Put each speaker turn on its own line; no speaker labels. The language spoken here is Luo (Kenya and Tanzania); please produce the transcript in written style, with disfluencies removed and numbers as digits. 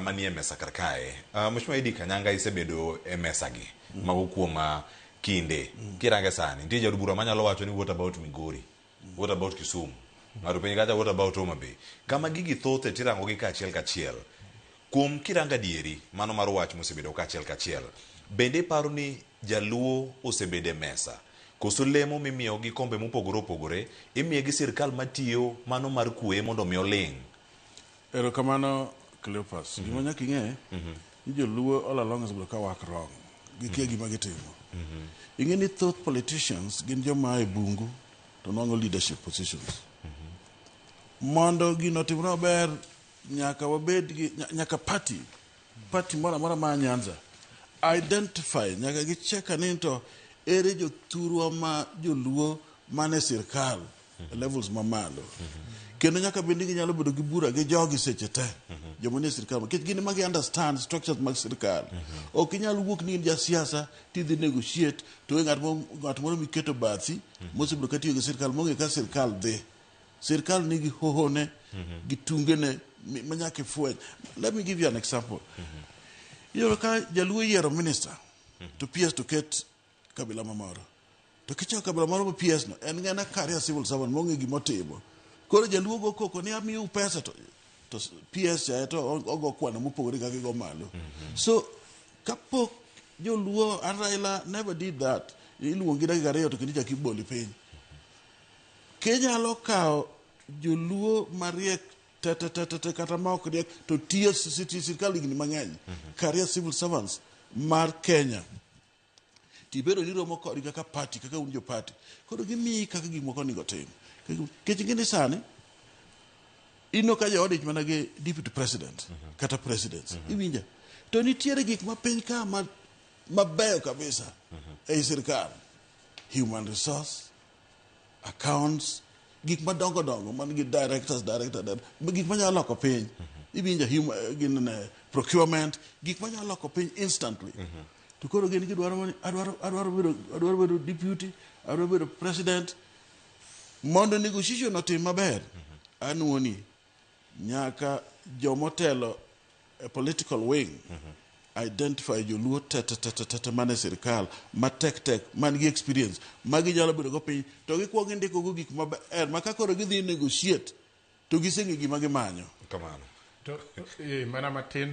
Manie mesa kar kae. Mheshimiwa Eddy Kanyanga, isebedo e mesa gi mago kuom kinde. Kirange sani, nitie jaod bura manyalo wacho ni, "What about Migori? What about Kisumu?" Ng'ato penji kacha, "What about Homa Bay?" Kama gigi thothe tirango gi kaachiel kachiel. Kuom kiranga adieri, mano mar wach mosebedo kaachiel kachiel. Bende iparo ni jaluo osebedo e mesa? Koso lemo mimiyo gi kombe mopogore opogore, imiye gi sirkal matiyo mano mar kwe mondo mi oling'?
Erokamano, Cleopas. Gima nyaka ing'e ni joluo all along osebedo ka work wrong. Gikia gima gitimo. Ing'e ni thoth politicians gin joma a e bungu to nwang'o leadership positions. Mondo gino otimre maber, nyaka wabed gi nyaka party moro amora ma Nyanza identify, nyaka gicheck ni to ere jothurwa ma joluo mane sirkal e levels mamalo, kendo nyaka bed ni ginyalo bedo gi bura gi jogi seche te, joma nie sirkal, nikech gin ema gi understand structures mag sirkal. Ok inyal wuok ni in jasiasa tidhi negotiate to ng'at moro miketo bathi mosebedo katiyo gi sirkal mong'e ka sirkal dhi. Sirkal nigi hohone gi tungene ma nyaka ifweny. Let me give you an example. Iyudo ka jaluo yiero minister to PS to ket kabila mamoro, to kichako kabila moro ma PS no en ng'ena career civil servant mong'e gimotimo. Koro jaluo go koko ni amiyou pesa to PS cha to ogo kwano mopogore kaka igo malo. So kapok joluo, and Raila never did that, iluongi dakika 2 to kendo ichako iboli piny. Kinyalo kawo joluo mariek te te te te te kata ma ok riek to tiyo sirkal higni mang'eny, career civil servants mar Kenya, tibedo ni romo kodgi kaka party, kaka un jo party, koro gimiyi kaka gik moko onego tim. Nikech ing'e ni sani ineno ka joodich mana gi deputy president kata president, iwinja, to nitiere gik ma piny ka ma mabeyo kabisa ei sirkal, human resource, accounts, gik madongo dongo man gi directors, director, director, gik manyalo loko piny, iwinja, gin ne procurement, gik manyalo loko piny instantly. To koro gin gidwaro ni adwaro bedo deputy, adwaro bedo president. Mondo negotiation otim maber, anuoni nyaka jomotelo e political wing identify joluo te te te te te te mane sirkal matek tek man gi experience ma ginyalo bedo go piny to gikwongo gindiko go gik maber ma ka koro gidhi negotiate to giseng'e gima gimanyo.
Kamano.
To mana matin.